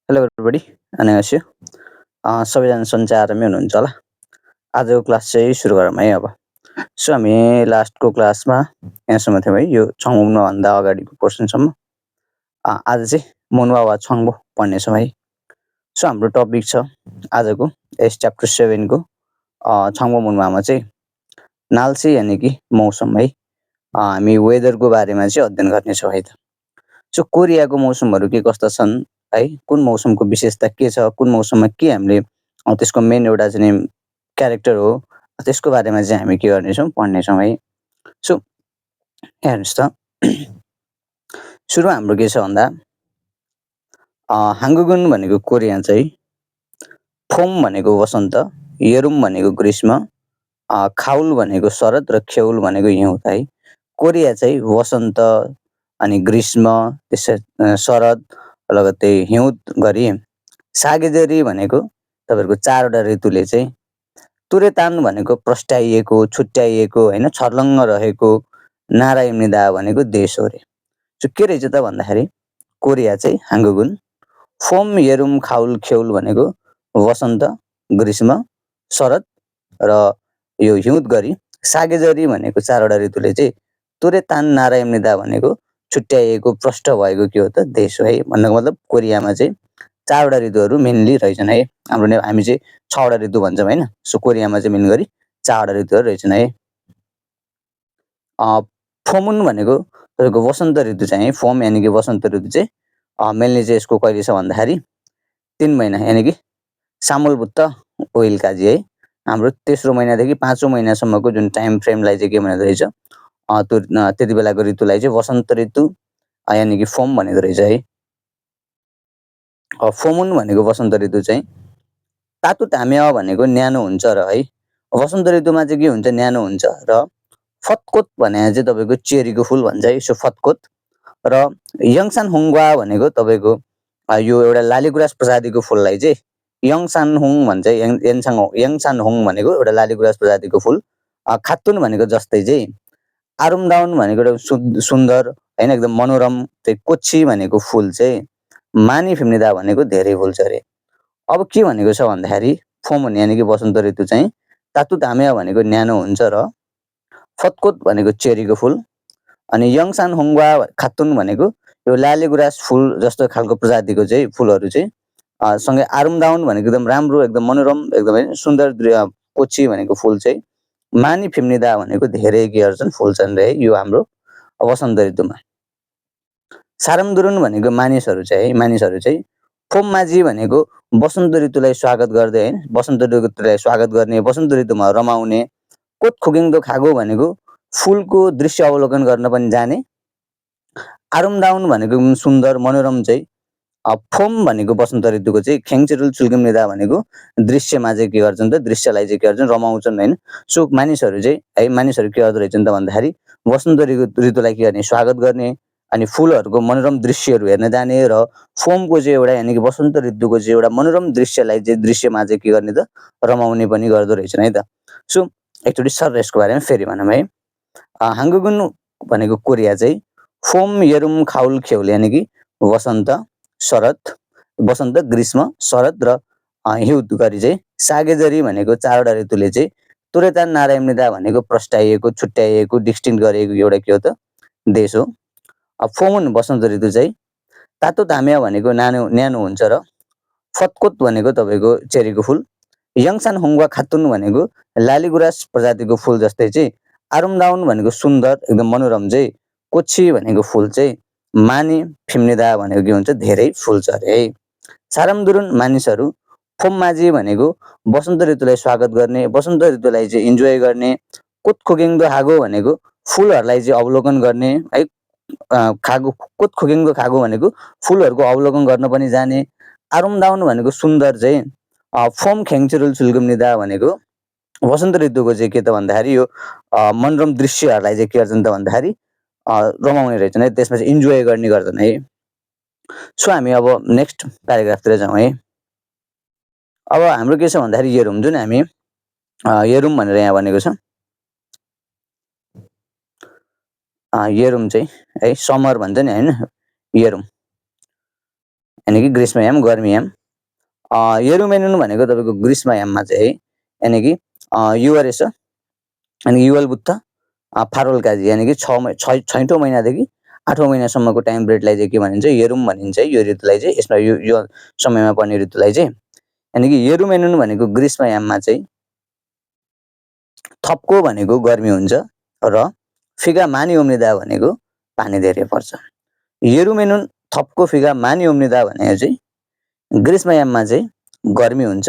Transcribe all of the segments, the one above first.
Hello everybody 안녕하세요. सबैजना सन्चै आरामै हुनुहुन्छ होला। आजको क्लास चाहिँ सुरु गरौँ है अब। सो हामी लास्टको क्लासमा यहाँसम्म थियौँ है, यो छङ्बुभन्दा अगाडिको पोर्सनसम्म। आज चाहिँ मुनवा वा छङ्बु पढ्नेछौँ है। सो हाम्रो टपिक छ आजको यस च्याप्टर 7 को छङ्बु मुनवामा चाहिँ नाल्सी यानि कि मौसम है। हामी वेदरको बारेमा चाहिँ अध्ययन गर्नेछौँ है त। सो कोरियाको मौसमहरू के कस्ता छन् है, कुन मौसमको विशेषता के छ, कुन मौसममा के हामीले त्यसको मेन एउटा चाहिँ क्यारेक्टर हो, त्यसको बारेमा चाहिँ हामी के गर्नेछौँ पढ्नेछौँ है। सो हेर्नुहोस् त, सुरुमा हाम्रो के छ भन्दा हाङ्गुगुन भनेको कोरिया चाहिँ, फोम भनेको वसन्त, यरुम भनेको ग्रीष्म, खाउल भनेको शरद र ख्यौल भनेको हिउँद है। कोरिया चाहिँ वसन्त अनि ग्रीष्म शरद लगत्तै हिउँद गरी सागेजरी भनेको तपाईँहरूको 4वटा ऋतुले चाहिँ तुरेतान भनेको प्रस्ट्याइएको छुट्याइएको होइन छर्लङ्ग रहेको नारायणिदा भनेको देश हो अरे। सो के रहेछ त भन्दाखेरि कोरिया चाहिँ हाङ्गुगुन, फोम यरुम खाउल ख्यौल भनेको वसन्त ग्रीष्म शरद र यो हिउँद गरी सागेजरी भनेको 4वटा ऋतुले चाहिँ तुरेतान नारायणिदा भनेको छुट्याइएको प्रष्ट भएको के हो त देश हो है। भन्नुको मतलब कोरियामा चाहिँ 4वटा ऋतुहरू मेनली रहेछन् है। हाम्रो हामी चाहिँ 6वटा ऋतु भन्छौँ होइन। सो कोरियामा चाहिँ मेन गरी 4वटा ऋतुहरू रहेछन् है। फोमुन भनेको तपाईँको वसन्त ऋतु चाहिँ फोम यानि कि वसन्त ऋतु चाहिँ मेनली चाहिँ यसको कहिले छ भन्दाखेरि 3 महिना यानि कि सामुलबुत्त ओइलकाजी है। हाम्रो तेस्रो महिनादेखि 5औं महिनासम्मको जुन टाइम फ्रेमलाई चाहिँ के भनिँदो रहेछ, त्यो त्यति बेलाको ऋतुलाई चाहिँ वसन्त ऋतु यानि कि फोम भनेको रहेछ है। फोमुन भनेको वसन्त ऋतु चाहिँ तातु ताम्या भनेको न्यानो हुन्छ र है। वसन्त ऋतुमा चाहिँ के हुन्छ, न्यानो हुन्छ र फतकोत भने चाहिँ तपाईँको चेरीको फुल भन्छ है। सो फतकोत र यङसान हुङ्वा भनेको तपाईँको यो एउटा लालीगुराँस प्रजातिको फुललाई चाहिँ यङसान हुङ भन्छ। यङसान हुङ भनेको एउटा लालीगुराँस प्रजातिको फुल। खातुन भनेको जस्तै चाहिँ आरुमदाउन भनेको एउटा सुन्दर होइन एकदम मनोरम, चाहिँ कोच्छी भनेको फुल चाहिँ मानी फिम्निदा भनेको धेरै फुल्छ अरे। अब के भनेको छ भन्दाखेरि फोमुन यानि कि वसन्त ऋतु चाहिँ तातु ताम्या भनेको न्यानो हुन्छ र फतकोत भनेको चेरीको फुल अनि यङसान हुङ्वा खातुन भनेको यो लालीगुराँस फुल जस्तो खालको प्रजातिको चाहिँ फुलहरू चाहिँ सँगै आरुमदाउन भनेको एकदम राम्रो एकदम मनोरम एकदमै सुन्दर कोच्छी भनेको फुल चाहिँ मानी फिम्निदा भनेको धेरै के गर्छन् फुल्छन् रे यो हाम्रो वसन्त ऋतुमा। सारमदुरुन भनेको मानिसहरू चाहिँ फोममाजी भनेको वसन्त ऋतुलाई स्वागत गर्दै है, वसन्त ऋतुलाई स्वागत गर्ने, वसन्त ऋतुमा रमाउने, कोत खुगिङदो खागो भनेको फुलको दृश्य अवलोकन गर्न पनि जाने, आरुमदाउन भनेको सुन्दर मनोरम चाहिँ, फोम भनेको वसन्त ऋतुको चाहिँ खेङचेरुल चुल्किम्निदा भनेको दृश्यमा चाहिँ के गर्छन् त दृश्यलाई चाहिँ के गर्छन् रमाउँछन् होइन। सो मानिसहरू चाहिँ है, मानिसहरू के गर्दो रहेछन् त भन्दाखेरि वसन्त ऋतुलाई के गर्ने स्वागत गर्ने अनि फुलहरूको मनोरम दृश्यहरू हेर्न जाने र फोमको चाहिँ एउटा यानि कि वसन्त ऋतुको चाहिँ एउटा मनोरम दृश्यलाई चाहिँ दृश्यमा चाहिँ के गर्ने त रमाउने पनि गर्दो रहेछन् है त। सो एकचोटि सर यसको बारेमा फेरि भनौँ है। हाङ्गुगुन भनेको कोरिया चाहिँ फोम यरुम खाउल ख्यौल यानि कि वसन्त शरद, वसन्त ग्रीष्म शरद र हिउँद गरी चाहिँ सागेजरी भनेको 4वटा ऋतुले चाहिँ तुरेतान नारायणिदा भनेको प्रस्ट्याइएको छुट्याइएको डिस्टिङ्क्ट गरिएको एउटा के हो त देश हो। फोमुन वसन्त ऋतु चाहिँ तातो ताम्या भनेको न्यानो हुन्छ र फतकोत भनेको तपाईँको चेरीको फुल, यङसान हुङ्वा खातुन भनेको लालीगुराँस प्रजातिको फुल जस्तै चाहिँ, आरुमदाउन भनेको सुन्दर एकदम मनोरम चाहिँ, कोच्छी भनेको फुल चाहिँ मानी फिम्निदा भनेको के हुन्छ धेरै फुल्छ अरे है। सारमदुरुन मानिसहरू, फोममाजी भनेको वसन्त ऋतुलाई स्वागत गर्ने, वसन्त ऋतुलाई चाहिँ इन्जोय गर्ने, कोतखुगिङदो हागो भनेको फुलहरूलाई चाहिँ अवलोकन गर्ने है। खागो कोतखुगिङदो खागो भनेको फुलहरूको अवलोकन गर्न पनि जाने, आरुमदाउन भनेको सुन्दर चाहिँ, फोम खेङचेरुल चुल्किम्निदा भनेको वसन्त ऋतुको चाहिँ के त भन्दाखेरि यो मनोरम दृश्यहरूलाई चाहिँ के गर्छन् त भन्दाखेरि रमाउने रहेछन् है, त्यसमा चाहिँ इन्जोय गर्ने गर्छन् है। सो हामी अब नेक्स्ट प्याराग्राफतिर जाउँ है। अब हाम्रो के छ भन्दाखेरि यरुम, जुन हामी यरुम भनेर यहाँ भनेको छ, यरुम चाहिँ है समर भन्छ नि होइन, यरुम यानि कि ग्रीष्मयाम गर्मीयाम। युरेनियन भनेको तपाईँको ग्रीष्मयाममा चाहिँ यानि कि युवा रहेछ अनि युवल बुद्ध फारोल काजी यानि कि छैठौँ महिनादेखि 8औँ महिनासम्मको टाइम पिरियडलाई चाहिँ के भनिन्छ यरुम भनिन्छ। यो ऋतुलाई चाहिँ यसमा यो समयमा पर्ने ऋतुलाई चाहिँ यानि कि युरेनियन भनेको ग्रीष्मयाममा चाहिँ थपको भनेको गर्मी हुन्छ र फिगा मानी उम्रिँदा भनेको पानी धेरै पर्छ। युरेनियन थपको फिगा मानी उम्रिँदा भनेको चाहिँ ग्रीष्मयाममा चाहिँ गर्मी हुन्छ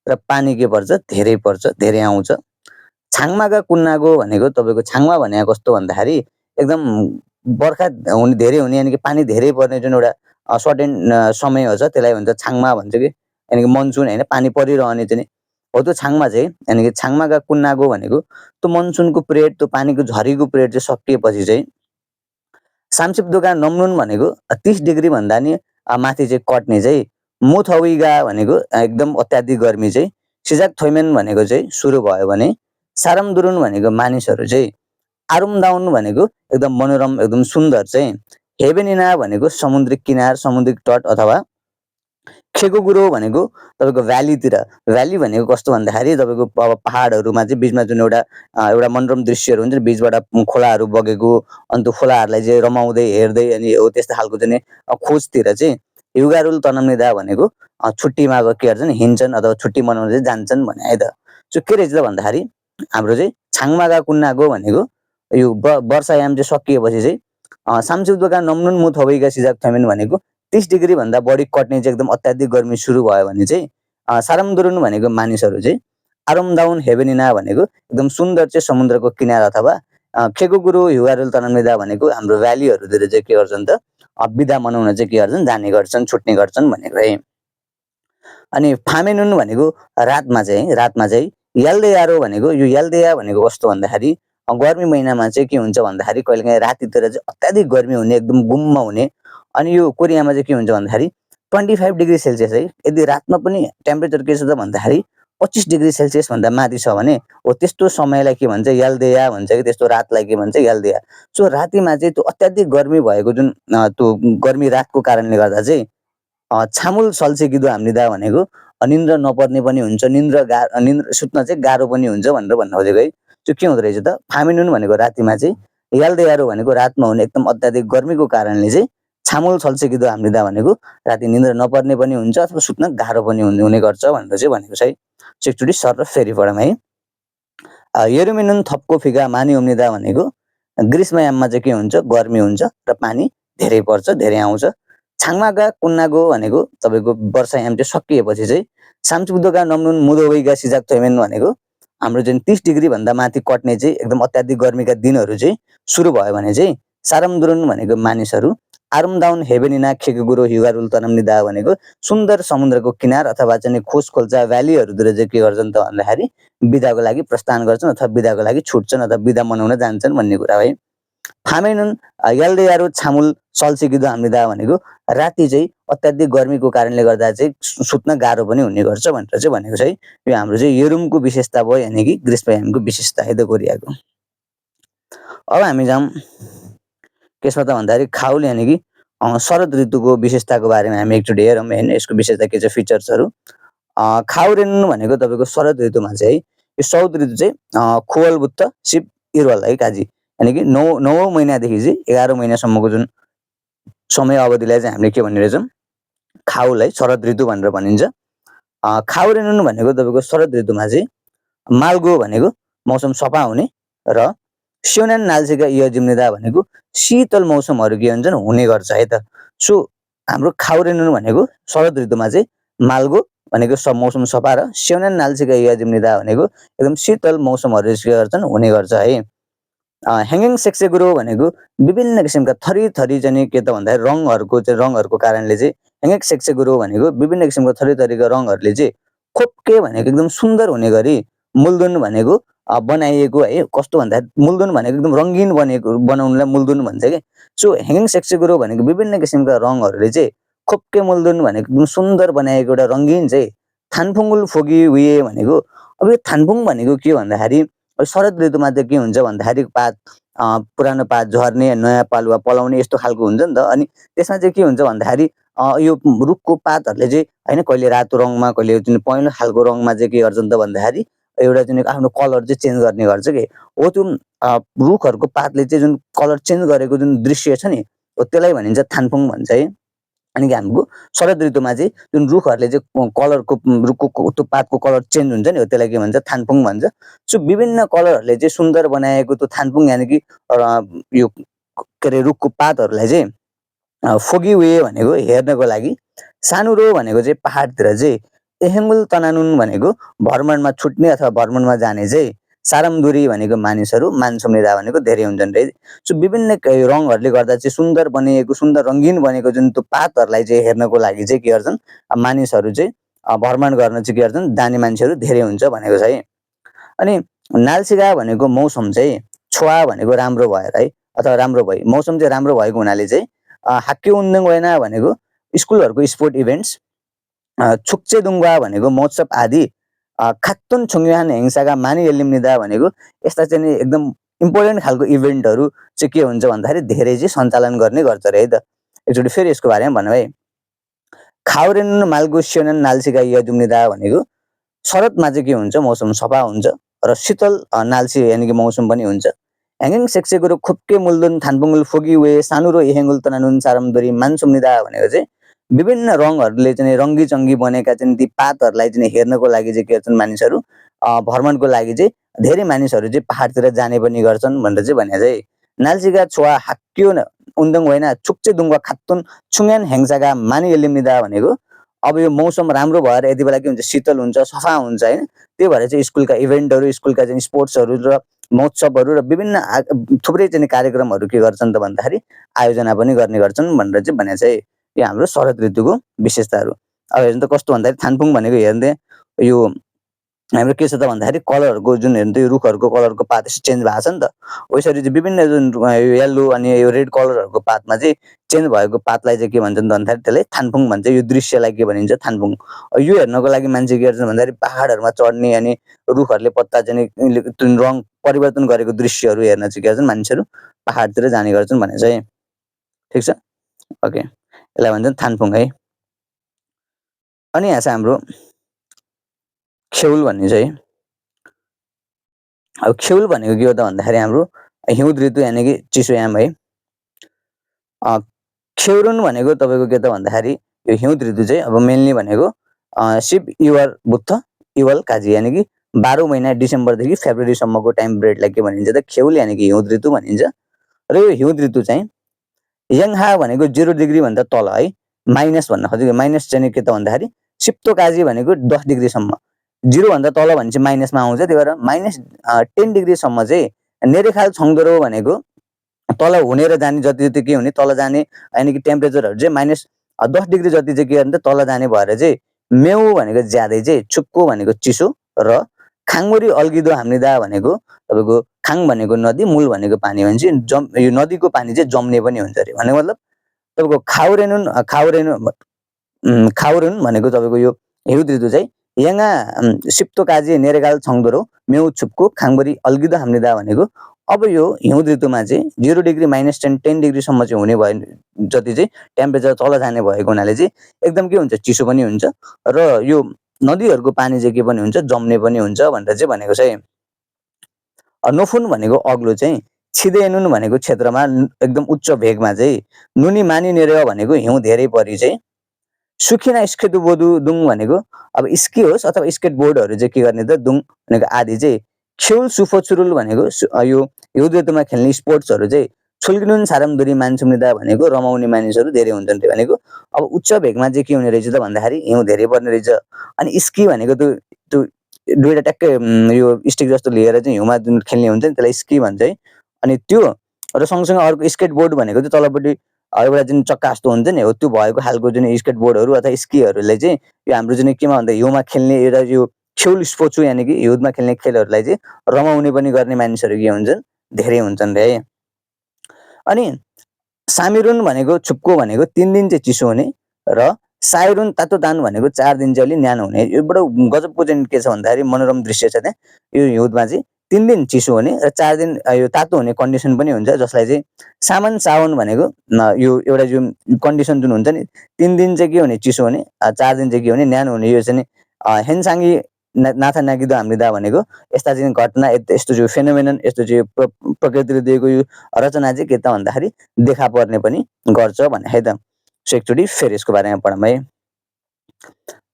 र पानी के पर्छ धेरै पर्छ, धेरै आउँछ। छाङमागा कुन्नागो भनेको तपाईँको छाङमा भनेको कस्तो भन्दाखेरि एकदम बर्खा हुने धेरै हुने यानि कि पानी धेरै पर्ने जुन एउटा सर्टेन समय हुन्छ त्यसलाई भन्छ छाङमा भन्छ कि यानि कि मनसुन होइन पानी परिरहने चाहिँ हो त्यो छाङमा चाहिँ यानि कि छाङमागा कुन्नागो भनेको त्यो मनसुनको पिरियड त्यो पानीको झरीको पिरियड चाहिँ सकिएपछि चाहिँ सामसिप्दोका नम्नुन भनेको 30 डिग्री भन्दा नि माथि चाहिँ कट्ने चाहिँ मुथविगा भनेको एकदम अत्याधिक गर्मी चाहिँ सिजाक थोइमेन भनेको चाहिँ सुरु भयो भने सारमदुरुन भनेको मानिसहरू चाहिँ आरुमदाउन भनेको एकदम मनोरम एकदम सुन्दर चाहिँ हेभेनिना भनेको समुद्री किनार समुद्री तट अथवा खेगुगुरो भनेको तपाईँको भ्यालीतिर भ्याली भनेको कस्तो भन्दाखेरि तपाईँको अब पहाडहरूमा चाहिँ बिचमा जुन एउटा मनोरम दृश्यहरू हुन्छ बिचबाट खोलाहरू बगेको अनि त्यो खोलाहरूलाई चाहिँ रमाउँदै हेर्दै अनि हो त्यस्तो खालको चाहिँ खोजतिर चाहिँ युगारुल तनम्निदा भनेको छुट्टीमा के गर्छन् हिँड्छन् अथवा छुट्टी मनाउन चाहिँ जान्छन् भने है त। सो के रहेछ त भन्दाखेरि हाम्रो चाहिँ छाङमागा कुन्नागो भनेको यो वर्षायाम चाहिँ सकिएपछि चाहिँ सामसिप्दोका नम्नुन मुथवैका सिजाक थमेन भनेको 30 डिग्री भन्दा बढी कट्ने चाहिँ एकदम अत्याधिक गर्मी सुरु भयो भने चाहिँ सारमदुरुन भनेको मानिसहरू चाहिँ आरमदाउन हेभेनिना भनेको एकदम सुन्दर चाहिँ समुद्रको किनार अथवा खेगुगुरु हिवारुल तनमिदा भनेको हाम्रो भ्यालीहरूतिर चाहिँ के गर्छन् त बिदा मनाउन चाहिँ के गर्छन् जाने गर्छन् छुट्ने गर्छन् भनेको है। अनि फामेनुन भनेको रातमा चाहिँ याल्देयारो भनेको यो याल्देया भनेको कस्तो भन्दाखेरि गर्मी महिनामा चाहिँ के हुन्छ भन्दाखेरि कहिलेकाहीँ रातितिर चाहिँ अत्याधिक गर्मी हुने एकदम गुम्म हुने अनि यो कोरियामा चाहिँ के हुन्छ भन्दाखेरि 25 डिग्री सेल्सियस है। यदि रातमा पनि टेम्परेचर के छ त भन्दाखेरि 25 डिग्री सेल्सियस भन्दा माथि छ भने हो त्यस्तो समयलाई के भन्छ याल्देया भन्छ कि त्यस्तो रातलाई के भन्छ याल्देया। सो रातिमा चाहिँ त्यो अत्याधिक गर्मी भएको जुन त्यो गर्मी रातको कारणले गर्दा चाहिँ छामुल सल्सेकिदो हाम्निदा भनेको निन्द्रा नपर्ने पनि हुन्छ निन्द्रा सुत्न चाहिँ गाह्रो पनि हुन्छ भनेर भन्नु खोजेको है। त्यो के हुँदो रहेछ त फामिनुन भनेको रातिमा चाहिँ याल्देयारो भनेको रातमा हुने एकदम अत्याधिक गर्मीको कारणले चाहिँ छामुल सल्सेकिदो हाम्निदा भनेको राति निन्द्रा नपर्ने पनि हुन्छ अथवा सुत्न गाह्रो पनि हुने गर्छ भनेर चाहिँ भनेको छ है। एकचोटि सर र फेरि पढौँ है। युरेनियन थपको फिगा मानी उम्निदा भनेको ग्रीष्मयाममा चाहिँ के हुन्छ गर्मी हुन्छ र पानी धेरै पर्छ धेरै आउँछ। छाङमागा कुन्नागो भनेको तपाईँको वर्षायाम चाहिँ सकिएपछि चाहिँ सामसिप्दोका नम्नुन मुदोवैगा सिजाक थोइमेन भनेको हाम्रो जुन 30 डिग्री भन्दा माथि कट्ने चाहिँ एकदम अत्याधिक गर्मीका दिनहरू चाहिँ सुरु भयो भने चाहिँ सारमदुरुन भनेको मानिसहरू आरुमदाउन हेभेनिना खेगुगुरो हिगारुल तनम्निदा भनेको सुन्दर समुद्रको किनार अथवा चाहिँ खोज खोल्चा भ्यालीहरूतिर चाहिँ के गर्छन् त भन्दाखेरि बिदाको लागि प्रस्थान गर्छन् अथवा बिदाको लागि छुट्छन् अथवा बिदा मनाउन जान्छन् भन्ने कुरा है। फामेनुन याल्देयारो छामुल सल्सेकिदो हाम्निदा भनेको राति चाहिँ अत्याधिक गर्मीको कारणले गर्दा चाहिँ सुत्न गाह्रो पनि हुने गर्छ भनेर चाहिँ भनेको छ है। यो हाम्रो चाहिँ युरुमको विशेषता भयो यानि कि ग्रीष्मयामको विशेषता है त कोरियाको। अब हामी जाउँ केसमा त भन्दाखेरि खाउल यानि कि शरद ऋतुको विशेषताको बारेमा हामी एकचोटि हेरौँ होइन यसको विशेषता के छ फिचर्सहरू। खाउरेन भनेको तपाईँको शरद ऋतुमा चाहिँ यो शरद ऋतु चाहिँ खोवलबुत्त सिप इरवल है काजी यानि कि 9औँ महिनादेखि चाहिँ 11औँ महिनासम्मको जुन समय अवधिलाई चाहिँ हामीले के भन्ने रहेछौँ खाउल है शरद ऋतु भनेर भनिन्छ। खाउरेनुन भनेको तपाईँको शरद ऋतुमा चाहिँ मालगो भनेको मौसम सफा हुने र स्योनान नाल्सेका इयजिम्निदा भनेको शीतल मौसमहरू के हुन्छन् हुने गर्छ है त। सो हाम्रो खाउरेनुन भनेको शरद ऋतुमा चाहिँ मालगो भनेको मौसम सफा र स्योनान नाल्सेका इयजिम्निदा भनेको एकदम शीतल मौसमहरू के गर्छन् हुने गर्छ है। ह्याङ्गिङ सेक्सेगुरो भनेको विभिन्न किसिमका थरी चाहिँ के त भन्दाखेरि रङहरूको कारणले चाहिँ ह्याङ्गिङ सेक्सेगुरो भनेको विभिन्न किसिमको थरीका रङहरूले चाहिँ खोप्के भनेको एकदम सुन्दर हुने गरी मुल्दुन भनेको बनाइएको है। कस्तो भन्दाखेरि मुल्दुन भनेको एकदम रङ्गीन बनाउनुलाई मुल्दुन भन्छ कि। सो ह्याङ्गिङ सेक्सेगुरो भनेको विभिन्न किसिमका रङहरूले चाहिँ खोप्के मुल्दुन भनेको एकदम सुन्दर बनाएको एउटा रङ्गीन चाहिँ थानफुङ्गुल फोगी उयो भनेको अब यो थानफुङ भनेको के भन्दाखेरि शरद ऋतुमा चाहिँ के हुन्छ भन्दाखेरि पात पुरानो पात झर्ने नयाँ पालुवा पलाउने यस्तो खालको हुन्छ नि त। अनि त्यसमा चाहिँ के हुन्छ भन्दाखेरि यो रुखको पातहरूले चाहिँ होइन कहिले रातो रङमा कहिले जुन पहेँलो खालको रङमा चाहिँ के गर्छन् त भन्दाखेरि एउटा जुन आफ्नो कलर चाहिँ चेन्ज गर्ने गर्छ कि हो त्यो रुखहरूको पातले चाहिँ जुन कलर चेन्ज गरेको जुन दृश्य छ नि हो त्यसलाई भनिन्छ थान्फुङ भन्छ है। अनि कि हाम्रो शरद ऋतुमा चाहिँ जुन रुखहरूले चाहिँ कलरको रुखको त्यो पातको कलर चेन्ज हुन्छ नि हो त्यसलाई के भन्छ थान्फुङ भन्छ। सो विभिन्न कलरहरूले चाहिँ सुन्दर बनाएको त्यो थान्फुङ यानि कि यो के अरे रुखको पातहरूलाई चाहिँ फोगी वे भनेको हेर्नको लागि सानुरो भनेको चाहिँ पहाडतिर चाहिँ एहेङ्गुल तनानुन भनेको भ्रमणमा छुट्ने अथवा भ्रमणमा जाने चाहिँ सारमदुरी भनेको मानिसहरू मानसुम्निदा भनेको धेरै हुन्छन् रे। सो विभिन्न रङहरूले गर्दा चाहिँ सुन्दर बनिएको सुन्दर रङ्गीन बनेको जुन त्यो पातहरूलाई चाहिँ हेर्नको लागि चाहिँ के गर्छन् मानिसहरू चाहिँ भ्रमण गर्न चाहिँ के गर्छन् जाने मान्छेहरू धेरै हुन्छ भनेको छ है। अनि नाल्सिगा भनेको मौसम चाहिँ छुवा भनेको राम्रो भएर है अथवा राम्रो भई मौसम चाहिँ राम्रो भएको हुनाले चाहिँ हाक्के उन्दङ वेना भनेको स्कुलहरूको स्पोर्ट इभेन्ट्स छुक्चेदुङ्गा भनेको महोत्सव आदि खात्तुन छुङ्यान हेङ्सागा मानि एलिम्निदा भनेको यस्ता चाहिँ एकदम इम्पोर्टेन्ट खालको इभेन्टहरू चाहिँ के हुन्छ भन्दाखेरि धेरै चाहिँ सञ्चालन गर्ने गर्छ अरे है त। एकचोटि फेरि यसको बारेमा भन्नु है। खाउरेन मालगुस्योनन नाल्सिगा यदुम्निदा भनेको शरदमा चाहिँ के हुन्छ मौसम सफा हुन्छ र शीतल नाल्सी यानि कि मौसम पनि हुन्छ। ह्याङ्गिङ सेक्सेकुरो खुप्के मुल्दुन थान्पुङ्गुल फोगी वे सानुरो एहेङ्गुल तनानुन सारमदुरी मानसुम्निदा भनेको चाहिँ विभिन्न रङहरूले चाहिँ रङ्गी चङ्गी बनेका चाहिँ ती पातहरूलाई चाहिँ हेर्नको लागि चाहिँ के गर्छन् मानिसहरू भ्रमणको लागि चाहिँ धेरै मानिसहरू चाहिँ पहाडतिर जाने पनि गर्छन् भनेर चाहिँ भने चाहिँ नाल्सिगा छुवा हाक्यो उन्दङ होइन छुक्चे दुङ्गा खात्तुन छुङ्यान हेङ्सागा मानि एलिम्निदा भनेको अब यो मौसम राम्रो भएर यति बेला के हुन्छ शीतल हुन्छ सफा हुन्छ होइन त्यही भएर चाहिँ स्कुलका इभेन्टहरू स्कुलका चाहिँ स्पोर्ट्सहरू र महोत्सवहरू र विभिन्न थुप्रै चाहिँ कार्यक्रमहरू के गर्छन् त भन्दाखेरि आयोजना पनि गर्ने गर्छन् भनेर चाहिँ भने चाहिँ यो हाम्रो शरद ऋतुको विशेषताहरू। अब हेर्नु त कस्तो भन्दाखेरि थान्फुङ भनेको हेर्ने यो हाम्रो के छ त भन्दाखेरि कलरहरूको जुन हेर्नु त यो रुखहरूको कलरको पात यसो चेन्ज भएको छ नि त वैसरी चाहिँ विभिन्न जुन यो येल्लो अनि यो रेड कलरहरूको पातमा चाहिँ चेन्ज भएको पातलाई चाहिँ के भन्छन् त भन्दाखेरि त्यसलाई थान्फुङ भन्छ। यो दृश्यलाई के भनिन्छ थान्फुङ। यो हेर्नको लागि मान्छे के गर्छन् भन्दाखेरि पहाडहरूमा चढ्ने अनि रुखहरूले पत्ता चाहिँ जुन रङ परिवर्तन गरेको दृश्यहरू हेर्न चाहिँ के गर्छन् मान्छेहरू पहाडतिर जाने गर्छन् भने चाहिँ ठिक छ। ओके यसलाई भन्छन् थान्फुङ है। अनि यहाँ चाहिँ हाम्रो खेउल भन्ने चाहिँ अब खेउल भनेको के हो त भन्दाखेरि हाम्रो हिउँद ऋतु यानि कि चिसोयाम है। खेउरुन भनेको तपाईँको के त भन्दाखेरि यो हिउँद ऋतु चाहिँ अब मेनली भनेको शिव युवर बुद्ध युवल काजी यानि कि 12 महिना डिसेम्बरदेखि फेब्रुअरीसम्मको टाइम पिरियडलाई के भनिन्छ त खेउल यानि कि हिउँद ऋतु भनिन्छ। र यो हिउँद ऋतु चाहिँ यङहा भनेको 0 डिग्री भन्दा तल है माइनस भन्न खोजेको माइनस चाहिँ के त भन्दाखेरि सिप्तो काजी भनेको 10 डिग्रीसम्म 0 भन्दा तल भने चाहिँ माइनसमा आउँछ त्यही भएर -10 डिग्रीसम्म चाहिँ नेरेखाल छङ्दरो भनेको तल हुने र जाने जति जति के हुने तल जाने यानि कि टेम्परेचरहरू चाहिँ -10 डिग्री जति चाहिँ के गर्ने त तल जाने भएर चाहिँ मेउ भनेको ज्यादै चाहिँ छुक्को भनेको चिसो र खाङमुरी अल्गिदो हाम्निदा भनेको तपाईँको खाङ भनेको नदी मूल भनेको पानी भने चाहिँ यो नदीको पानी चाहिँ जम्ने पनि हुन्छ अरे भनेको मतलब तपाईँको खाउरेनुन भनेको तपाईँको यो हिउँद ऋतु चाहिँ यङा सिप्तो काजी नेरेगाल छङ्दोरो मेउ छुप्को खाङबरी अल्गिदो हाम्निदा भनेको अब यो हिउँद ऋतुमा चाहिँ 0 डिग्री -10 डिग्रीसम्म चाहिँ हुने भयो जति चाहिँ टेम्परेचर तल जाने भएको हुनाले चाहिँ एकदम के हुन्छ चिसो पनि हुन्छ र यो नदीहरूको पानी चाहिँ के पनि हुन्छ जम्ने पनि हुन्छ भनेर चाहिँ भनेको छ। नोफुन भनेको अग्लो चाहिँ छिदेनुन भनेको क्षेत्रमा एकदम उच्च भेगमा चाहिँ नुनी मानी नेरेवा भनेको हिउँ धेरै परि चाहिँ सुखिना स्केट बोर्ड दुङ भनेको अब स्की होस् अथवा स्केट बोर्डहरू चाहिँ के गर्ने त दुङ भनेको आदि चाहिँ खेउल सुफो चुरुल भनेको यो हिउँद ऋतुमा खेल्ने स्पोर्ट्सहरू चाहिँ छुल्किनुन सारमदुरी मान्छुम्निदा भनेको रमाउने मानिसहरू धेरै हुन्छन् भनेको अब उच्च भेगमा चाहिँ के हुने रहेछ त भन्दाखेरि हिउँ धेरै पर्ने रहेछ। अनि स्की भनेको त्यो दुईवटा ट्याक्कै यो स्टिक जस्तो लिएर चाहिँ हिउँमा जुन खेल्ने हुन्छ नि त्यसलाई स्की भन्छ है। अनि त्यो र सँगसँगै अर्को स्केट बोर्ड भनेको चाहिँ तलपट्टि एउटा जुन चक्का जस्तो हुन्छ नि हो त्यो भएको खालको जुन स्केट बोर्डहरू अथवा स्कीहरूले चाहिँ यो हाम्रो जुन केमा भन्दा हिउँमा खेल्ने एउटा यो खेल स्पोर्ट्स हो यानि कि हिउँदमा खेल्ने खेलहरूलाई चाहिँ रमाउने पनि गर्ने मानिसहरू के हुन्छन् धेरै हुन्छन् रे। अनि सामिरुन भनेको छुप्को भनेको 3 दिन चाहिँ चिसो हुने र साइरुन तातो दान भनेको 4 दिन चाहिँ अलि न्यानो हुने। यो बडो गजबको चाहिँ के छ भन्दाखेरि मनोरम दृश्य छ त्यहाँ यो हिउँदमा चाहिँ 3 दिन चिसो हुने र 4 दिन यो तातो हुने कन्डिसन पनि हुन्छ, जसलाई चाहिँ सामान साउन भनेको यो एउटा जुन कन्डिसन जुन हुन्छ नि, 3 दिन चाहिँ के हुने चिसो हुने, 4 दिन चाहिँ के हुने न्यानो हुने। यो चाहिँ हेन्साङ्गी नाथा नागिदो हाम्रिदा भनेको यस्ता चाहिँ घटना, यस्तो जो फेनोमेनन, यस्तो चाहिँ प्रकृतिले दिएको यो रचना चाहिँ के त भन्दाखेरि देखा पर्ने पनि गर्छ भने है त। सो एकचोटि फेरि यसको बारेमा पढौँ है।